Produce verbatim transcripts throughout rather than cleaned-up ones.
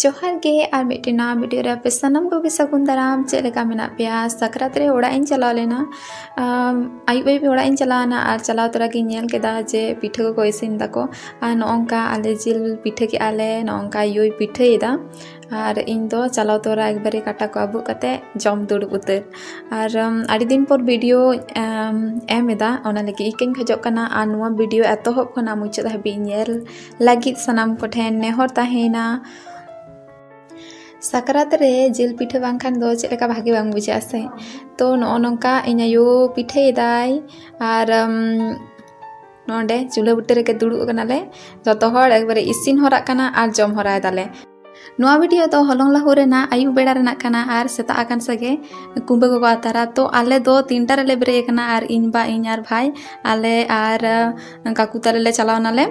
ᱡᱚᱦᱟᱨ ᱜᱮ, ᱟᱨ ᱢᱤᱫᱴᱮᱱ ᱱᱟᱣᱟ ᱵᱷᱤᱰᱤᱭᱳ ᱨᱮ ᱟᱯᱮ ᱥᱟᱱᱟᱢ ᱠᱚᱜᱮ ᱥᱟᱹᱜᱩᱱ ᱫᱟᱨᱟᱢ᱾ ᱪᱮᱫ ᱞᱮᱠᱟ ᱢᱮᱱᱟᱜ ᱯᱮᱭᱟ? ᱥᱟᱠᱨᱟᱛ ᱨᱮ ᱚᱲᱟᱜ ᱤᱧ ᱪᱟᱞᱟᱣ ᱞᱮᱱᱟ᱾ ᱟᱢ, ᱟᱹᱭᱩᱵ ᱟᱹᱭᱩᱵ ᱚᱲᱟᱜ ᱤᱧ ᱪᱟᱞᱟᱣᱱᱟ, ᱟᱨ ᱪᱟᱞᱟᱣ ᱛᱚᱨᱟ ᱜᱤᱧ ᱧᱮᱞ ᱠᱮᱫᱟ ᱡᱮ ᱯᱤᱴᱷᱟᱹ ᱠᱚᱠᱚ ᱤᱥᱤᱱ ᱫᱟᱠᱚ᱾ ᱟᱨ ᱱᱚᱜᱼᱚᱝᱠᱟ ᱟᱞᱮ ᱡᱤᱞ ᱯᱤᱴᱷᱟᱹ ᱠᱮᱜᱼᱟ ᱞᱮ, ᱱᱚᱜᱼᱚᱝᱠᱟ ᱭᱳᱭ ᱯᱤᱴᱷᱟᱹᱭᱮᱫᱟ᱾ ᱟᱨ ᱤᱧ ᱫᱚ ᱪᱟᱞᱟᱣ ᱛᱚᱨᱟ ᱮᱠᱵᱟᱨᱮ ᱠᱟᱴᱟ ᱠᱚ ᱟᱹᱵᱩᱜ ᱠᱟᱛᱮ ᱡᱚᱢ ᱫᱩᱲᱩᱵ ᱩᱛᱟᱹᱨ᱾ ᱟᱨ, ᱟᱢ, ᱟᱹᱰᱤ ᱫᱤᱱ ᱯᱚᱨ ᱵᱷᱤᱰᱤᱭᱳ, ᱟᱢ, ᱮᱢ ᱮᱫᱟ, ᱚᱱᱟ ᱞᱟᱹᱜᱤᱫ ᱤᱠᱟᱹᱧ ᱠᱷᱚᱡᱚᱜ ᱠᱟᱱᱟ᱾ ᱟᱨ ᱱᱚᱣᱟ ᱵᱷᱤᱰᱤᱭᱳ ᱮᱛᱚᱦᱚᱵ ᱠᱷᱚᱱᱟᱜ ᱢᱩᱪᱟᱹᱫ ᱦᱟᱹᱵᱤᱡ ᱧᱮᱞ ᱞᱟᱹᱜᱤᱫ ᱥᱟᱱᱟᱢ ᱠᱚᱴᱷᱮᱱ ᱱᱮᱦᱚᱨ ᱛᱟᱦᱮᱸᱭᱮᱱᱟ᱾ ᱥᱟᱠᱨᱟᱛ ᱨᱮ ᱡᱤᱞ ᱯᱤᱴᱷᱟᱹ ᱵᱟᱝᱠᱷᱟᱱ ᱫᱚ ᱪᱮᱫ ᱞᱮᱠᱟ ᱵᱷᱟᱜᱮ ᱵᱟᱝ ᱵᱩᱡᱷᱟᱹᱜᱼᱟ ᱥᱮ᱾ ᱛᱚ, ᱱᱚᱜᱼᱚ ᱱᱚᱝᱠᱟ ᱤᱧ ᱟᱭᱳ ᱯᱤᱴᱷᱟᱹᱭᱮᱫᱟᱭ᱾ ᱟᱨ, ᱟᱢ, ᱱᱚᱸᱰᱮ ᱪᱩᱞᱦᱟᱹ ᱵᱩᱴᱟᱹ ᱨᱮᱜᱮ ᱫᱩᱲᱩᱵ ᱟᱠᱟᱱᱟᱞᱮ᱾ ᱡᱚᱛᱚ ᱦᱚᱲ ᱮᱠᱵᱟᱨᱮ ᱤᱥᱤᱱ ᱦᱚᱨᱟᱜ ᱠᱟᱱᱟ ᱟᱨ ᱡᱚᱢ ᱦᱚᱨᱟᱭ ᱫᱟᱞᱮ᱾ ᱱᱚᱣᱟ ᱵᱷᱤᱰᱤᱭᱳ ᱫᱚ ᱦᱚᱞᱚᱝ ᱞᱟᱹᱦᱩᱫ ᱨᱮᱱᱟᱜ ᱟᱹᱭᱩᱵ ᱵᱮᱲᱟ ᱨᱮᱱᱟᱜ ᱠᱟᱱᱟ, ᱟᱨ ᱥᱮᱛᱟᱜ ᱟᱠᱟᱱ ᱥᱮᱜᱮ ᱠᱩᱢᱵᱟᱹ ᱠᱚᱠᱚ ᱟᱛᱟᱨᱟ᱾ ᱛᱚ, ᱟᱞᱮ ᱫᱚ ᱛᱤᱱᱴᱟ ᱨᱮᱞᱮ ᱵᱮᱨᱮᱫ ᱟᱠᱟᱱᱟ, ᱟᱨ ᱤᱧ ᱵᱟ, ᱤᱧ ᱟᱨ ᱵᱷᱟᱭ, ᱟᱞᱮ ᱟᱨ ᱠᱟᱠᱩ ᱛᱟᱞᱮ ᱞᱮ ᱪᱟᱞᱟᱣ ᱱᱟᱞᱮ᱾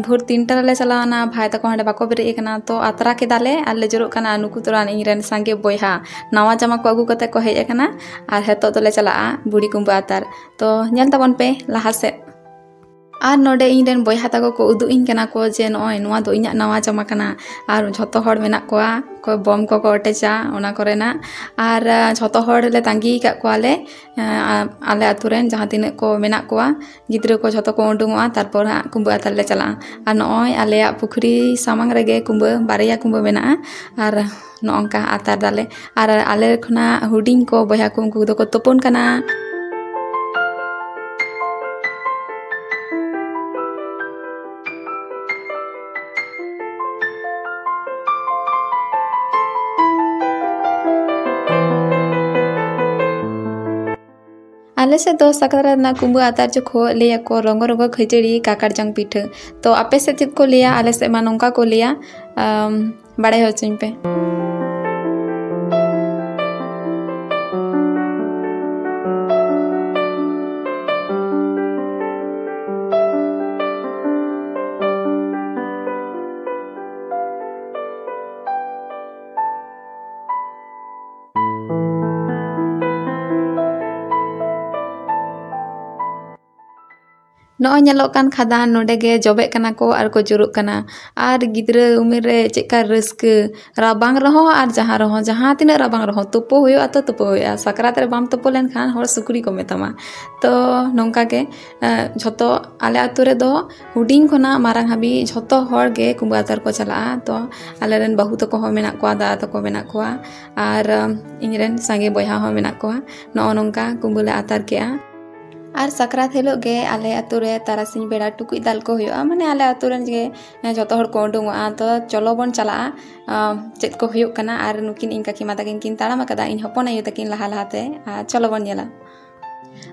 ᱵᱷᱳᱨ ᱛᱤᱱᱴᱟ ᱨᱮᱞᱮ ᱪᱟᱞᱟᱣ ᱮᱱᱟ, ᱵᱷᱟᱭ ᱛᱟᱠᱚ ᱦᱟᱸᱰᱮ ᱵᱟᱠᱚ ᱵᱮᱨᱮᱫ ᱟᱠᱟᱱᱟ᱾ ᱛᱚ, ᱟᱛᱨᱟ ᱠᱮᱫᱟᱞᱮ ᱟᱨ ᱞᱮ ᱡᱳᱨᱚᱜ ᱠᱟᱱᱟ᱾ ᱟᱨ ᱱᱩᱠᱩ ᱛᱚᱨᱟ ᱤᱧ ᱨᱮᱱ ᱥᱟᱸᱜᱮ ᱵᱚᱭᱦᱟ ᱱᱟᱣᱟ ᱡᱟᱢᱟ ᱠᱚ ᱟᱹᱜᱩ ᱠᱟᱛᱮ ᱠᱚ ᱦᱮᱡ ᱟᱠᱟᱱᱟ, ᱟᱨ ᱦᱮᱛᱚᱜ ᱫᱚᱞᱮ ᱪᱟᱞᱟᱜᱼᱟ ᱵᱩᱲᱦᱤ ᱠᱩᱢᱵᱟᱹ ᱟᱛᱟᱨ᱾ ᱛᱚ, ᱧᱮᱞ ᱛᱟᱵᱚᱱ ᱯᱮ ᱞᱟᱦᱟ ᱥᱮᱫ᱾ ᱟᱨ ᱱᱚᱰᱮ ᱤᱧ ᱨᱮᱱ ᱵᱚᱭᱦᱟ ᱛᱟᱠᱚ ᱠᱚ ᱩᱫᱩᱜ ᱤᱧ ᱠᱟᱱᱟ ᱠᱚ ᱡᱮ ᱱᱚᱜᱼᱚᱭ ᱱᱚᱣᱟ ᱫᱚ ᱤᱧᱟᱹᱜ ᱱᱟᱣᱟ ᱡᱟᱢᱟ ᱠᱟᱱᱟ᱾ ᱟᱨ ᱡᱷᱚᱛᱚ ᱦᱚᱲ ᱢᱮᱱᱟᱜ ᱠᱚᱣᱟ, ᱚᱠᱚᱭ ᱵᱚᱢ ᱠᱚᱠᱚ ᱚᱴᱮᱡᱟ ᱚᱱᱟ ᱠᱚᱨᱮᱱᱟᱜ᱾ ᱟᱨ, ᱟᱸ, ᱡᱷᱚᱛᱚ ᱦᱚᱲ ᱞᱮ ᱛᱟᱺᱜᱤ ᱟᱠᱟᱫ ᱠᱚᱣᱟᱞᱮ᱾ ᱟᱸ, ᱟᱞᱮ ᱟᱛᱳ ᱨᱮᱱ ᱡᱟᱦᱟᱸ ᱛᱤᱱᱟᱹᱜ ᱠᱚ ᱢᱮᱱᱟᱜ ᱠᱚᱣᱟ, ᱜᱤᱫᱽᱨᱟᱹ ᱠᱚ ᱡᱷᱚᱛᱚ ᱠᱚ ᱩᱰᱩᱝᱚᱜᱼᱟ, ᱛᱟᱨᱯᱚᱨ ᱦᱟᱸᱜ ᱠᱩᱢᱵᱟᱹ ᱟᱛᱟᱨ ᱞᱮ ᱪᱟᱞᱟᱜᱼᱟ᱾ ᱟᱨ ᱱᱚᱜᱼᱚᱭ ᱟᱞᱮᱭᱟᱜ ᱯᱩᱠᱷᱨᱤ ᱥᱟᱢᱟᱝ ᱨᱮᱜᱮ ᱠᱩᱢᱵᱟᱹ, ᱵᱟᱨᱭᱟ ᱠᱩᱢᱵᱟᱹ ᱢᱮᱱᱟᱜᱼᱟ᱾ ᱟᱨ ᱱᱚᱜᱼᱚᱝᱠᱟ ᱟᱛᱟᱨ ᱫᱟᱞᱮ᱾ ᱟᱨ ᱟᱞᱮ ᱠᱷᱚᱱᱟᱜ ᱦᱩᱰᱤᱧ ᱠᱚ, ᱵᱚᱭᱦᱟ ᱠᱚ, ᱩᱱᱠᱩ ᱫᱚᱠᱚ ᱛᱩᱯᱩᱱ ᱠᱟᱱᱟ᱾ ᱟᱞᱮ ᱥᱮᱫ ᱫᱚ ᱥᱟᱠᱨᱟᱛ ᱨᱮᱱᱟᱜ ᱠᱩᱢᱵᱟᱹ ᱟᱛᱟᱨ ᱡᱚᱠᱷᱚᱡ ᱞᱟᱹᱭᱟᱠᱚ ᱨᱚᱸᱜᱚ ᱨᱚᱸᱜᱚ ᱠᱷᱟᱹᱡᱟᱹᱲᱤ, ᱠᱟᱠᱟᱲ ᱡᱟᱝ ᱯᱤᱴᱷᱟᱹ᱾ ᱛᱚ, ᱟᱯᱮ ᱥᱮᱫ ᱪᱮᱫ ᱠᱚ ᱞᱟᱹᱭᱟ? ᱟᱞᱮ ᱥᱮᱫ ᱢᱟ ᱱᱚᱝᱠᱟ ᱠᱚ ᱞᱟᱹᱭᱟ, ᱟᱢ, ᱵᱟᱲᱟᱭ ᱦᱚᱪᱚᱧ ᱯᱮ᱾ ᱱᱚᱜᱼᱚᱭ ᱧᱮᱞᱚᱜ ᱠᱟᱱ ᱠᱷᱟᱫᱟᱱ, ᱱᱚᱰᱮ ᱜᱮ ᱡᱚᱵᱮᱜ ᱠᱟᱱᱟ ᱠᱚ ᱟᱨ ᱠᱚ ᱡᱩᱨᱩᱜ ᱠᱟᱱᱟ᱾ ᱟᱨ ᱜᱤᱫᱽᱨᱟᱹ ᱩᱢᱮᱨ ᱨᱮ ᱪᱮᱫᱠᱟ ᱨᱟᱹᱥᱠᱟᱹ, ᱨᱟᱵᱟᱝ ᱨᱮᱦᱚᱸ ᱟᱨ ᱡᱟᱦᱟᱸ ᱨᱮᱦᱚᱸ, ᱡᱟᱦᱟᱸ ᱛᱤᱱᱟᱹᱜ ᱨᱟᱵᱟᱝ ᱨᱮᱦᱚᱸ ᱛᱩᱯᱩ ᱦᱩᱭᱩᱜᱼᱟ ᱛᱚ ᱛᱩᱯᱩ ᱦᱩᱭᱩᱜᱼᱟ᱾ ᱥᱟᱠᱨᱟᱛ ᱨᱮ ᱵᱟᱢ ᱛᱩᱯᱩ ᱞᱮᱱᱠᱷᱟᱱ ᱦᱚᱲ ᱥᱩᱠᱨᱤ ᱠᱚ ᱢᱮᱛᱟᱢᱟ᱾ ᱛᱚ ᱱᱚᱝᱠᱟ ᱜᱮ, ᱮᱸ, ᱡᱷᱚᱛᱚ ᱟᱞᱮ ᱟᱹᱛᱩ ᱨᱮᱫᱚ ᱦᱩᱰᱤᱧ ᱠᱷᱚᱱᱟᱜ ᱢᱟᱨᱟᱝ ᱦᱟᱹᱵᱤᱡ ᱡᱷᱚᱛᱚ ᱦᱚᱲ ᱜᱮ ᱠᱩᱢᱵᱟᱹ ᱟᱛᱟᱨ ᱠᱚ ᱪᱟᱞᱟᱜᱼᱟ᱾ ᱛᱚ ᱟᱞᱮ ᱨᱮᱱ ᱵᱟᱹᱦᱩ ᱛᱟᱠᱚ ᱦᱚᱸ ᱢᱮᱱᱟᱜ ᱠᱚᱣᱟ, ᱫᱟᱫᱟ ᱛᱟᱠᱚ ᱢᱮᱱᱟᱜ ᱠᱚᱣᱟ, ᱟᱨ, ᱮᱸ, ᱤᱧ ᱨᱮᱱ ᱥᱟᱸᱜᱮ ᱵᱚᱭᱦᱟ ᱦᱚᱸ ᱢᱮᱱᱟᱜ ᱠᱚᱣᱟ᱾ ᱱᱚᱜᱼᱚ ᱱᱚᱝᱠᱟ ᱠᱩᱢᱵᱟᱹ ᱞᱮ ᱟᱛᱟᱨ ᱠᱮᱜᱼᱟ᱾ ᱟᱨ ᱥᱟᱠᱨᱟᱛ ᱦᱤᱞᱳᱜ ᱜᱮ ᱟᱞᱮ ᱟᱹᱛᱩ ᱨᱮ ᱛᱟᱨᱟᱥᱤᱧ ᱵᱮᱲᱟ ᱴᱩᱠᱩᱡ ᱫᱟᱞ ᱠᱚ ᱦᱩᱭᱩᱜᱼᱟ, ᱢᱟᱱᱮ ᱟᱞᱮ ᱟᱹᱛᱩ ᱨᱮᱱ ᱜᱮ ᱡᱚᱛᱚ ᱦᱚᱲ ᱠᱚ ᱩᱰᱩᱝᱚᱜᱼᱟ᱾ ᱛᱚ ᱪᱚᱞᱚ ᱵᱚᱱ ᱪᱟᱞᱟᱜᱼᱟ, ᱟᱸ, ᱪᱮᱫ ᱠᱚ ᱦᱩᱭᱩᱜ ᱠᱟᱱᱟ᱾ ᱟᱨ ᱱᱩᱠᱤᱱ ᱤᱧ ᱠᱟᱹᱠᱤ ᱢᱟ ᱛᱟᱹᱠᱤᱱ ᱠᱤᱱ ᱛᱟᱲᱟᱢ ᱟᱠᱟᱫᱟ, ᱤᱧ ᱦᱚᱯᱚᱱ ᱟᱭᱳ ᱛᱟᱹᱠᱤᱱ ᱞᱟᱦᱟ ᱞᱟᱦᱟᱛᱮ᱾ ᱟᱨ ᱪᱚᱞᱚ ᱵᱚᱱ ᱧᱮᱞᱟ᱾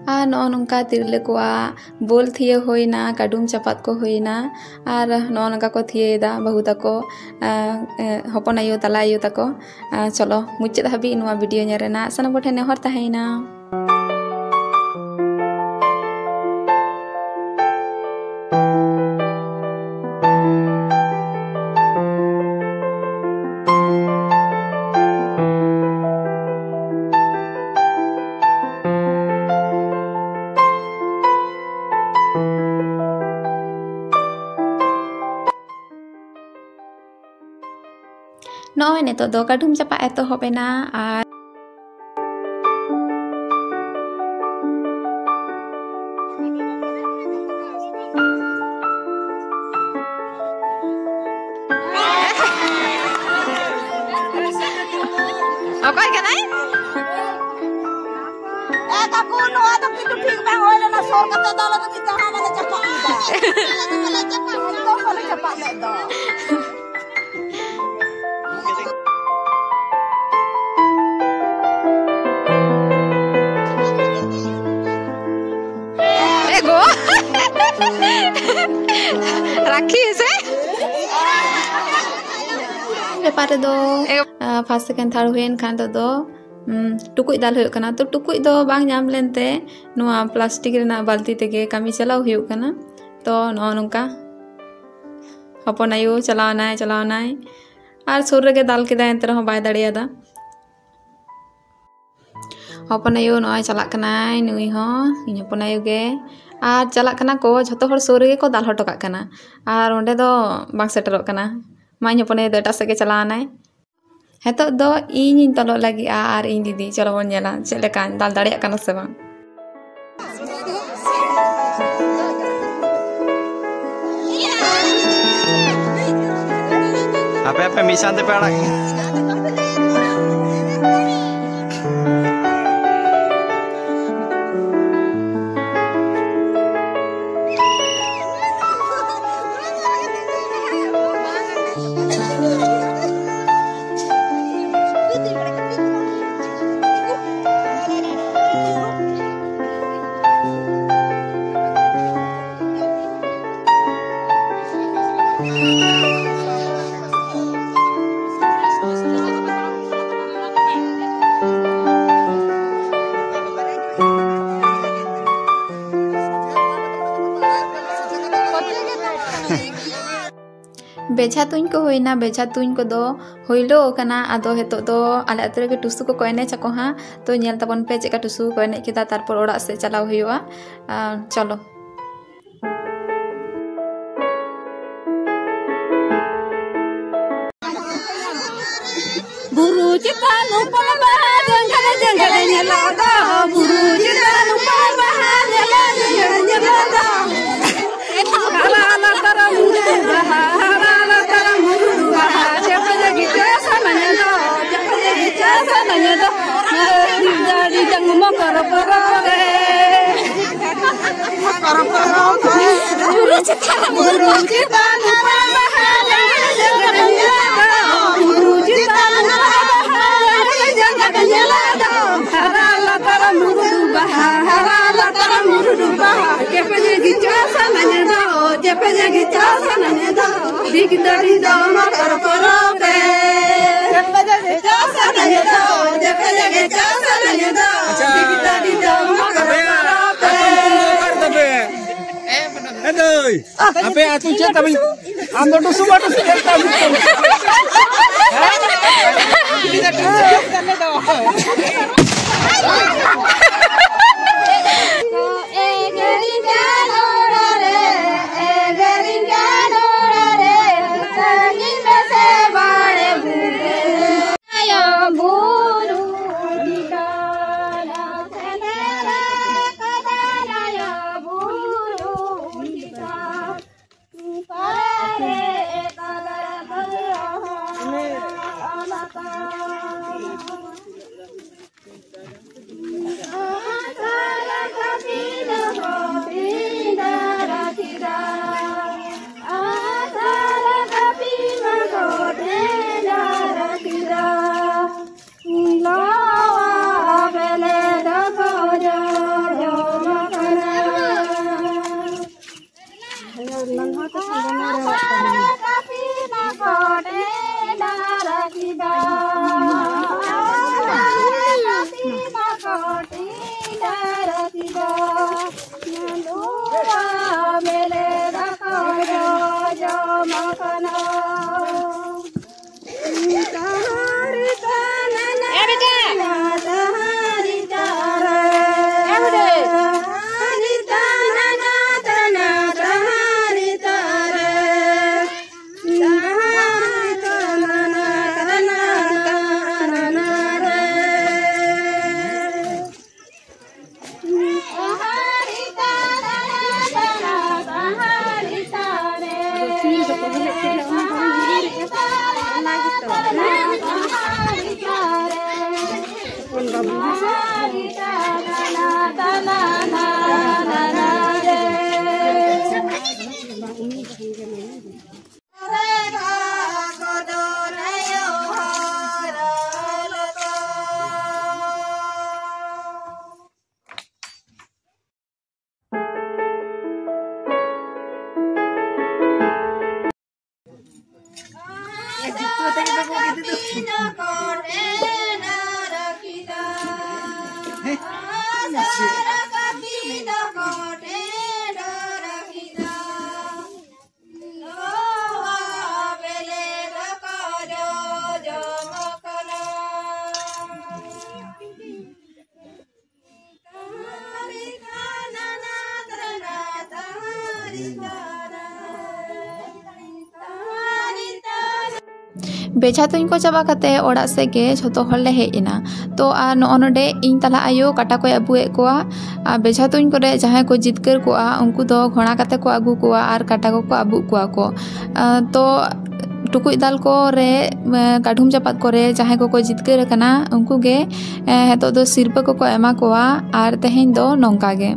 ᱟᱨ ᱱᱚᱜᱼᱚ ᱱᱚᱝᱠᱟ ᱛᱤᱨᱞᱟᱹ ᱠᱚᱣᱟᱜ ᱵᱳᱞ ᱛᱷᱤᱭᱟᱹ ᱦᱩᱭᱱᱟ, ᱠᱟᱹᱰᱩᱢ ᱪᱟᱯᱟᱫ ᱠᱚ ᱦᱩᱭᱱᱟ, ᱟᱨ ᱱᱚᱜᱼᱚ ᱱᱚᱝᱠᱟ ᱠᱚ ᱛᱷᱤᱭᱟᱹᱭᱮᱫᱟ ᱵᱟᱹᱦᱩ ᱛᱟᱠᱚ, ᱟᱸ, ᱟᱸ, ᱦᱚᱯᱚᱱ ᱟᱭᱳ, ᱛᱟᱞᱟ ᱟᱭᱳ ᱛᱟᱠᱚ᱾ ᱟᱸ, ᱪᱚᱞᱚ ᱢᱩᱪᱟᱹᱫ ᱦᱟᱹᱵᱤᱡ ᱱᱚᱣᱟ ᱵᱷᱤᱰᱤᱭᱳ ᱧᱮᱞ ᱨᱮᱱᱟᱜ ᱥᱟᱱᱟᱢ ᱠᱚᱴᱷᱮᱱ ᱱᱮᱦᱚᱨ ᱛᱟᱦᱮᱸᱭᱮᱱᱟ᱾ ᱱᱚᱜᱼᱚᱭ ᱱᱤᱛᱚᱜ ᱫᱚ ᱠᱟᱹᱰᱷᱩᱢ ᱪᱟᱯᱟᱫ ᱮᱛᱚᱦᱚᱵ ᱮᱱᱟ᱾ ᱟᱨ ᱚᱠᱚᱭ ᱠᱟᱱᱟᱭ? ᱮ ᱠᱟᱠᱩ, ᱱᱚᱣᱟ ᱫᱚ ᱠᱤᱱᱛᱩ ᱴᱷᱤᱠ ᱵᱟᱝ ᱦᱩᱭ ᱞᱮᱱᱟ᱾ ᱥᱚᱨ ᱠᱟᱛᱮ ᱫᱚ ᱟᱞᱮ ᱫᱚ ᱪᱮᱫ ᱦᱚᱸ ᱵᱟᱞᱮ ᱪᱟᱯᱟᱫ ᱞᱮᱫᱟ᱾ ᱮᱠᱫᱚᱢ ᱵᱟᱞᱮ ᱪᱟᱯᱟᱫ ᱞᱮᱫ ᱫᱚ᱾ ᱮ ᱜᱚ᱾ ᱨᱟᱠᱷᱤ ᱥᱮ? ᱵᱮᱯᱟᱨ ᱨᱮᱫᱚ, ᱮ- ᱟᱸ, first, second, third ᱦᱩᱭᱮᱱ ᱠᱷᱟᱱ ᱫᱚ, ᱫᱚ, ᱩᱸ, ᱴᱩᱠᱩᱡ ᱫᱟᱞ ᱦᱩᱭᱩᱜ ᱠᱟᱱᱟ᱾ ᱛᱚ ᱴᱩᱠᱩᱡ ᱫᱚ ᱵᱟᱝ ᱧᱟᱢ ᱞᱮᱱᱛᱮ ᱱᱚᱣᱟ plastic ᱨᱮᱱᱟᱜ ᱵᱟᱹᱞᱛᱤ ᱛᱮᱜᱮ ᱠᱟᱹᱢᱤ ᱪᱟᱞᱟᱣ ᱦᱩᱭᱩᱜ ᱠᱟᱱᱟ᱾ ᱛᱚ ᱱᱚᱜᱼᱚ ᱱᱚᱝᱠᱟ ᱦᱚᱯᱚᱱ ᱟᱭᱳ ᱪᱟᱞᱟᱣᱱᱟᱭ, ᱪᱟᱞᱟᱣᱱᱟᱭ᱾ ᱟᱨ ᱥᱩᱨ ᱨᱮᱜᱮ ᱫᱟᱞ ᱠᱮᱫᱟᱭ, ᱮᱱᱛᱮ ᱨᱮᱦᱚᱸ ᱵᱟᱭ ᱫᱟᱲᱮᱭᱟᱫᱟ᱾ ᱦᱚᱯᱚᱱ ᱟᱭᱳ ᱱᱚᱜᱼᱚᱭ ᱪᱟᱞᱟᱜ ᱠᱟᱱᱟᱭ, ᱱᱩᱭ ᱦᱚᱸ ᱤᱧ ᱦᱚᱯᱚᱱ ᱟᱭᱳ ᱜᱮ᱾ ᱟᱨ ᱪᱟᱞᱟᱜ ᱠᱟᱱᱟ ᱠᱚ, ᱡᱷᱚᱛᱚ ᱦᱚᱲ ᱥᱩᱨ ᱨᱮᱜᱮ ᱠᱚ ᱫᱟᱞ ᱦᱚᱴᱚ ᱠᱟᱜ ᱠᱟᱱᱟ, ᱟᱨ ᱚᱸᱰᱮ ᱫᱚ ᱵᱟᱝ ᱥᱮᱴᱮᱨᱚᱜ ᱠᱟᱱᱟ᱾ ᱢᱟ, ᱤᱧ ᱦᱚᱯᱚᱱ ᱟᱭᱳ ᱫᱚ ᱮᱴᱟᱜ ᱥᱮᱫ ᱜᱮ ᱪᱟᱞᱟᱣ ᱮᱱᱟᱭ᱾ ᱱᱤᱛᱚᱜ ᱫᱚ ᱤᱧᱤᱧ ᱛᱚᱞᱚᱜ ᱞᱟᱹᱜᱤᱫᱼᱟ ᱟᱨ ᱤᱧ ᱫᱤᱫᱤ᱾ ᱪᱚᱞᱚ ᱵᱚᱱ ᱧᱮᱞᱟ ᱪᱮᱫ ᱞᱮᱠᱟᱧ ᱫᱟᱞ ᱫᱟᱲᱮᱭᱟᱜ ᱠᱟᱱᱟ ᱥᱮ ᱵᱟᱝ᱾ ᱟᱯᱮ ᱟᱯᱮ ᱢᱤᱫ ᱥᱟᱶ ᱛᱮᱯᱮ ᱟᱲᱟᱜ ᱠᱤᱱᱟ᱾ ᱵᱮᱡᱷᱟ ᱛᱩᱧ ᱠᱚ ᱦᱩᱭᱱᱟ, ᱵᱮᱡᱷᱟ ᱛᱩᱧ ᱠᱚᱫᱚ ᱦᱩᱭᱞᱳ ᱟᱠᱟᱱᱟ᱾ ᱟᱫᱚ ᱱᱤᱛᱚᱜ ᱫᱚ ᱟᱞᱮ ᱟᱹᱛᱩ ᱨᱮᱜᱮ ᱴᱩᱥᱩ ᱠᱚᱠᱚ ᱮᱱᱮᱡ ᱟᱠᱚ ᱦᱟᱸᱜ, ᱛᱚ ᱧᱮᱞ ᱛᱟᱵᱚᱱ ᱯᱮ ᱪᱮᱫᱠᱟ ᱴᱩᱥᱩ ᱠᱚᱠᱚ ᱮᱱᱮᱡ ᱠᱮᱫᱟ, ᱛᱟᱨᱯᱚᱨ ᱚᱲᱟᱜ ᱥᱮᱫ ᱪᱟᱞᱟᱣ ᱦᱩᱭᱩᱜᱼᱟ᱾ ᱟᱨ ᱪᱚᱞᱚ᱾ ᱵᱩᱨᱩ ᱪᱮᱛᱟᱱ ᱩᱯᱟᱞ ᱵᱟᱦᱟ ᱡᱟᱝᱜᱟᱞ ᱡᱟᱝᱜᱟᱞ ᱧᱮᱞᱚᱜ ᱫᱚ, ᱵᱩᱨᱩ ᱪᱮᱛᱟᱱ ᱩᱯᱟᱞ ᱵᱟᱦᱟ ᱡᱟᱝᱜᱟᱞ ᱡᱟᱝᱜᱟᱞ ᱧᱮᱞᱚᱜ ᱫᱚ᱾ ᱦᱟᱨᱟ ᱞᱟᱛᱟᱨ ᱢᱩᱨᱩᱫ ᱵᱟᱦᱟ, ᱦᱟᱨᱟ ᱞᱟᱛᱟᱨ ᱢᱩᱨᱩᱫ ᱵᱟᱦᱟ, ᱪᱮᱯᱮᱡ ᱜᱮ ᱪᱟᱥ ᱥᱟᱱᱟᱧ ᱫᱚ, ᱪᱮᱯᱮᱡ ᱜᱮ ᱪᱟᱥ ᱥᱟᱱᱟᱧ ᱫᱚ, ᱫᱟᱲᱤ ᱰᱟᱝ ᱢᱚᱠᱚᱨ ᱯᱚᱨᱚᱵᱽ ᱨᱮ᱾ ᱵᱩᱨᱩ ᱪᱮᱛᱟᱱ, ᱵᱩᱨᱩ ᱪᱮᱛᱟᱱ ᱵᱟᱦᱟ ᱡᱟᱝᱜᱟ ᱧᱮᱞᱚᱜ ᱫᱚ, ᱵᱩᱨᱩ ᱪᱮᱛᱟᱱ ᱵᱟᱦᱟ ᱡᱟᱝᱜᱟ ᱧᱮᱞᱚᱜ ᱫᱚ᱾ ᱦᱟᱨᱟ ᱞᱟᱛᱟᱨ ᱢᱩᱨᱩᱫ ᱵᱟᱦᱟ, ᱦᱟᱨᱟ ᱞᱟᱛᱟᱨ ᱢᱩᱨᱩᱫ ᱵᱟᱦᱟ, ᱪᱮᱯᱮᱡ ᱜᱮ ᱪᱟᱥ ᱥᱟᱱᱟᱧ ᱫᱚ, ᱪᱮᱯᱮᱡ ᱜᱮ ᱪᱟᱥ ᱥᱟᱱᱟᱧ ᱫᱚ᱾ ᱫᱤᱜ ᱫᱟᱹᱲᱤ ᱫᱚ ᱢᱚᱠᱚᱨ ᱯᱚᱨᱚᱵᱽ ᱨᱮ᱾ ᱪᱮᱯᱮᱡ ᱜᱮ ᱪᱟᱥ ᱥᱟᱱᱟᱧ ᱫᱚ, ᱪᱮᱯᱮᱡ ᱜᱮ ᱪᱟᱥ ᱥᱟᱱᱟᱧ ᱫᱚ᱾ ᱟᱪᱪᱷᱟ᱾ ᱫᱤᱜ ᱫᱟᱹᱲᱤ ᱫᱚ ᱢᱚᱠᱚᱨ ᱟᱯᱮᱭᱟᱜ ᱯᱚᱨᱚᱵᱽ ᱨᱮ᱾ ᱟᱛᱳ ᱧᱩᱛᱩᱢ ᱫᱚ ᱚᱠᱟ ᱨᱮ ᱛᱟᱯᱮ? ᱮ ᱫᱟᱹᱭ, ᱟᱯᱮ ᱟᱹᱛᱩ ᱪᱮᱫ ᱛᱟᱵᱤᱱ? ᱟᱢ ᱫᱚ ᱴᱩᱥᱩ ᱵᱟ ᱴᱩᱥᱩ ᱪᱮᱫ ᱛᱟᱵᱤᱱ? ᱵᱮᱡᱷᱟ ᱛᱩᱧ ᱠᱚ ᱪᱟᱵᱟ ᱠᱟᱛᱮ ᱚᱲᱟᱜ ᱥᱮᱫ ᱜᱮ ᱡᱷᱚᱛᱚ ᱦᱚᱲ ᱞᱮ ᱦᱮᱡ ᱮᱱᱟ᱾ ᱛᱚ ᱟᱨ ᱱᱚᱜᱼᱚ ᱱᱚᱰᱮ ᱤᱧ ᱛᱟᱞᱟ ᱟᱭᱳ ᱠᱟᱴᱟ ᱠᱚᱭ ᱟᱹᱵᱩᱜᱮᱫ ᱠᱚᱣᱟ᱾ ᱟᱨ ᱵᱮᱡᱷᱟ ᱛᱩᱧ ᱠᱚᱨᱮ ᱡᱟᱦᱟᱸᱭ ᱠᱚ ᱡᱤᱛᱠᱟᱹᱨ ᱠᱚᱜᱼᱟ, ᱩᱱᱠᱩ ᱫᱚ ᱜᱷᱚᱲᱟ ᱠᱟᱛᱮ ᱠᱚ ᱟᱹᱜᱩ ᱠᱚᱣᱟ ᱟᱨ ᱠᱟᱴᱟ ᱠᱚᱠᱚ ᱟᱹᱵᱩᱜ ᱠᱚᱣᱟ ᱠᱚ᱾ ᱟᱨ ᱛᱚ ᱴᱩᱠᱩᱡ ᱫᱟᱞ ᱠᱚᱨᱮ, ᱮ, ᱠᱟᱹᱰᱷᱩᱢ ᱪᱟᱯᱟᱫ ᱠᱚᱨᱮ ᱡᱟᱦᱟᱸᱭ ᱠᱚᱠᱚ ᱡᱤᱛᱠᱟᱹᱨ ᱟᱠᱟᱱᱟ, ᱩᱱᱠᱩ ᱜᱮ, ᱮ, ᱱᱤᱛᱚᱜ ᱫᱚ ᱥᱤᱨᱯᱟᱹ ᱠᱚᱠᱚ ᱮᱢᱟ ᱠᱚᱣᱟ᱾ ᱟᱨ ᱛᱮᱦᱮᱧ ᱫᱚ ᱱᱚᱝᱠᱟ ᱜᱮ᱾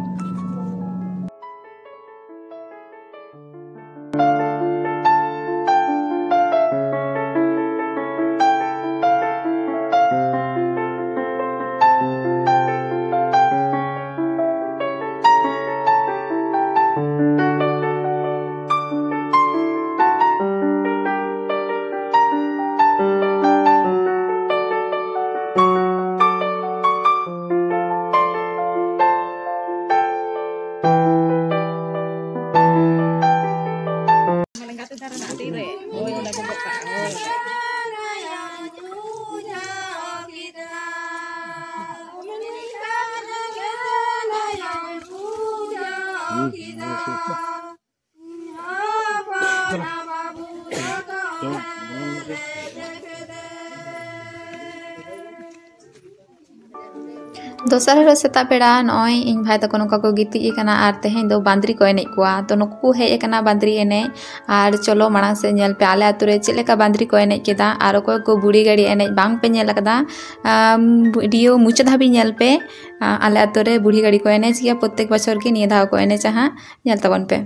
ᱫᱚᱥᱟᱨ ᱦᱤᱞᱳᱜ ᱥᱮᱛᱟᱜ ᱵᱮᱲᱟ ᱱᱚᱜᱼᱚᱭ ᱤᱧ ᱵᱷᱟᱭ ᱛᱟᱠᱚ ᱱᱚᱝᱠᱟ ᱠᱚ ᱜᱤᱛᱤᱡ ᱟᱠᱟᱱᱟ ᱟᱨ ᱛᱮᱦᱮᱧ ᱫᱚ ᱵᱟᱸᱫᱽᱨᱤ ᱠᱚ ᱮᱱᱮᱡ ᱠᱚᱣᱟ᱾ ᱛᱚ ᱱᱩᱠᱩ ᱠᱚ ᱦᱮᱡ ᱟᱠᱟᱱᱟ ᱵᱟᱸᱫᱽᱨᱤ ᱮᱱᱮᱡ᱾ ᱟᱨ ᱪᱚᱞᱚ ᱢᱟᱲᱟᱝ ᱥᱮᱫ ᱧᱮᱞ ᱯᱮ, ᱟᱞᱮ ᱟᱛᱳ ᱨᱮ ᱪᱮᱫ ᱞᱮᱠᱟ ᱵᱟᱸᱫᱽᱨᱤ ᱠᱚ ᱮᱱᱮᱡ ᱠᱮᱫᱟ ᱟᱨ ᱚᱠᱚᱭ ᱠᱚ ᱵᱩᱲᱦᱤ ᱜᱟᱹᱲᱤ ᱮᱱᱮᱡ ᱵᱟᱝ ᱯᱮ ᱧᱮᱞ ᱟᱠᱟᱫᱟ, ᱟᱢ, ᱵᱷᱤᱰᱤᱭᱳ ᱢᱩᱪᱟᱹᱫ ᱦᱟᱹᱵᱤᱡ ᱧᱮᱞ ᱯᱮ᱾ ᱟ, ᱟᱞᱮ ᱟᱛᱳ ᱨᱮ ᱵᱩᱲᱦᱤ ᱜᱟᱹᱲᱤ ᱠᱚ ᱮᱱᱮᱡ ᱜᱮᱭᱟ, ᱯᱨᱚᱛᱮᱠ ᱵᱚᱪᱷᱚᱨ ᱜᱮ, ᱱᱤᱭᱟᱹ ᱫᱷᱟᱣ ᱠᱚ ᱮᱱᱮᱡᱟ ᱦᱟᱸᱜ, ᱧᱮᱞ ᱛᱟᱵᱚᱱ ᱯᱮ᱾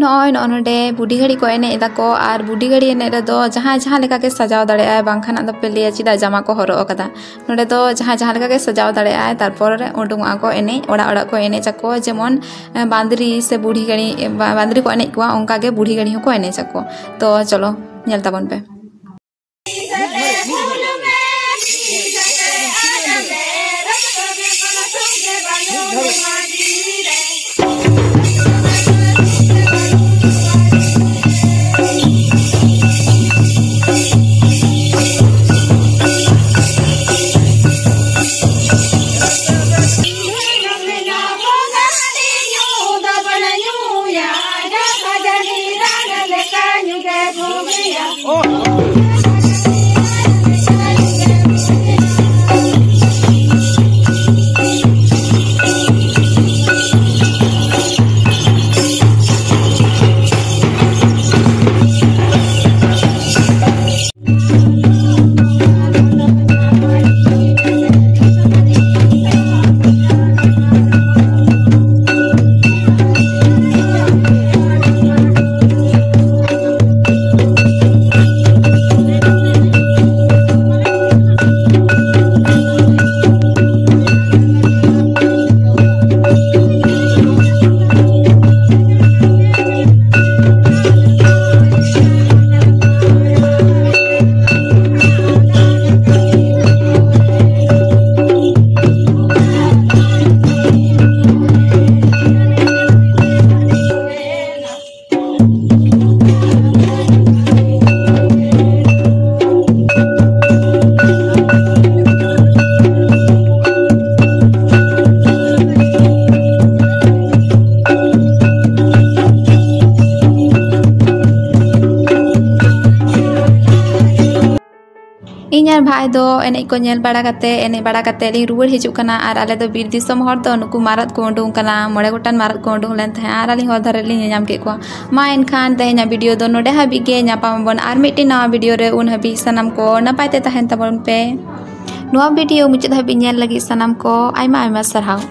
ᱱᱚᱜᱼᱚᱭ ᱱᱚᱜᱼᱚ ᱱᱚᱰᱮ ᱵᱩᱰᱷᱤ ᱜᱷᱟᱹᱲᱤ ᱠᱚ ᱮᱱᱮᱡ ᱮᱫᱟ ᱠᱚ, ᱟᱨ ᱵᱩᱰᱷᱤ ᱜᱷᱟᱹᱲᱤ ᱮᱱᱮᱡ ᱨᱮᱫᱚ ᱡᱟᱦᱟᱸᱭ ᱡᱟᱦᱟᱸ ᱞᱮᱠᱟ ᱜᱮ ᱥᱟᱡᱟᱣ ᱫᱟᱲᱮᱭᱟᱜᱼᱟᱭ, ᱵᱟᱝᱠᱷᱟᱱ ᱟᱫᱚ ᱯᱮ ᱞᱟᱹᱭᱟ ᱪᱮᱫᱟᱜ ᱡᱟᱢᱟ ᱠᱚ ᱦᱚᱨᱚᱜ ᱟᱠᱟᱫᱟ᱾ ᱱᱚᱰᱮ ᱫᱚ ᱡᱟᱦᱟᱸᱭ ᱡᱟᱦᱟᱸ ᱞᱮᱠᱟ ᱜᱮ ᱥᱟᱡᱟᱣ ᱫᱟᱲᱮᱭᱟᱜᱼᱟᱭ, ᱛᱟᱨᱯᱚᱨ ᱩᱰᱩᱝᱚᱜᱼᱟ ᱠᱚ ᱮᱱᱮᱡ, ᱚᱲᱟᱜ ᱚᱲᱟᱜ ᱠᱚ ᱮᱱᱮᱡ ᱟᱠᱚ, ᱡᱮᱢᱚᱱ ᱮ, ᱵᱟᱸᱫᱽᱨᱤ ᱥᱮ ᱵᱩᱰᱷᱤ ᱜᱟᱹᱲᱤ, ᱮ, ᱵᱟ-, ᱵᱟᱸᱫᱽᱨᱤ ᱠᱚ ᱮᱱᱮᱡ ᱠᱚᱣᱟ, ᱚᱱᱠᱟ ᱜᱮ ᱵᱩᱰᱷᱤ ᱜᱟᱹᱲᱤ ᱦᱚᱸᱠᱚ ᱮᱱᱮᱡ ᱟᱠᱚ᱾ ᱛᱚ ᱪᱚᱞᱚ ᱧᱮᱞ ᱛᱟᱵᱚᱱ ᱯᱮ᱾ ᱤᱧ ᱟᱨ ᱵᱷᱟᱭ ᱫᱚ ᱮᱱᱮᱡ ᱠᱚ ᱧᱮᱞ ᱵᱟᱲᱟ ᱠᱟᱛᱮ, ᱮᱱᱮᱡ ᱵᱟᱲᱟ ᱠᱟᱛᱮ ᱞᱤᱧ ᱨᱩᱣᱟᱹᱲ ᱦᱤᱡᱩᱜ ᱠᱟᱱᱟ᱾ ᱟᱨ ᱟᱞᱮ ᱫᱚ ᱵᱤᱨ ᱫᱤᱥᱚᱢ ᱦᱚᱲ ᱫᱚ, ᱱᱩᱠᱩ ᱢᱟᱨᱟᱫ ᱠᱚ ᱩᱰᱩᱝ ᱠᱟᱱᱟ, ᱢᱚᱬᱮ ᱜᱚᱴᱟᱝ ᱢᱟᱨᱟᱫ ᱠᱚ ᱩᱰᱩᱝ ᱞᱮᱱ ᱛᱟᱦᱮᱸᱫ, ᱟᱨ ᱟᱹᱞᱤᱧ ᱦᱚᱨ ᱫᱷᱟᱨᱮ ᱨᱮᱞᱤᱧ ᱧᱮᱧᱟᱢ ᱠᱮᱫ ᱠᱚᱣᱟ᱾ ᱢᱟ ᱮᱱᱠᱷᱟᱱ ᱛᱮᱦᱮᱧᱟᱜ ᱵᱷᱤᱰᱤᱭᱳ ᱫᱚ ᱱᱚᱰᱮ ᱦᱟᱹᱵᱤᱡ ᱜᱮ, ᱧᱟᱯᱟᱢ ᱟᱵᱚᱱ ᱟᱨ ᱢᱤᱫᱴᱮᱱ ᱱᱟᱣᱟ ᱵᱷᱤᱰᱤᱭᱳ ᱨᱮ᱾ ᱩᱱ ᱦᱟᱹᱵᱤᱡ ᱥᱟᱱᱟᱢ ᱠᱚ ᱱᱟᱯᱟᱭ ᱛᱮ ᱛᱟᱦᱮᱱ ᱛᱟᱵᱚᱱ ᱯᱮ᱾ ᱱᱚᱣᱟ ᱵᱷᱤᱰᱤᱭᱳ ᱢᱩᱪᱟᱹᱫ ᱦᱟᱹᱵᱤᱡ ᱧᱮᱞ ᱞᱟᱹᱜᱤᱫ ᱥᱟᱱᱟᱢ ᱠᱚ ᱟᱭᱢᱟ ᱟᱭᱢᱟ ᱥᱟᱨᱦᱟᱣ᱾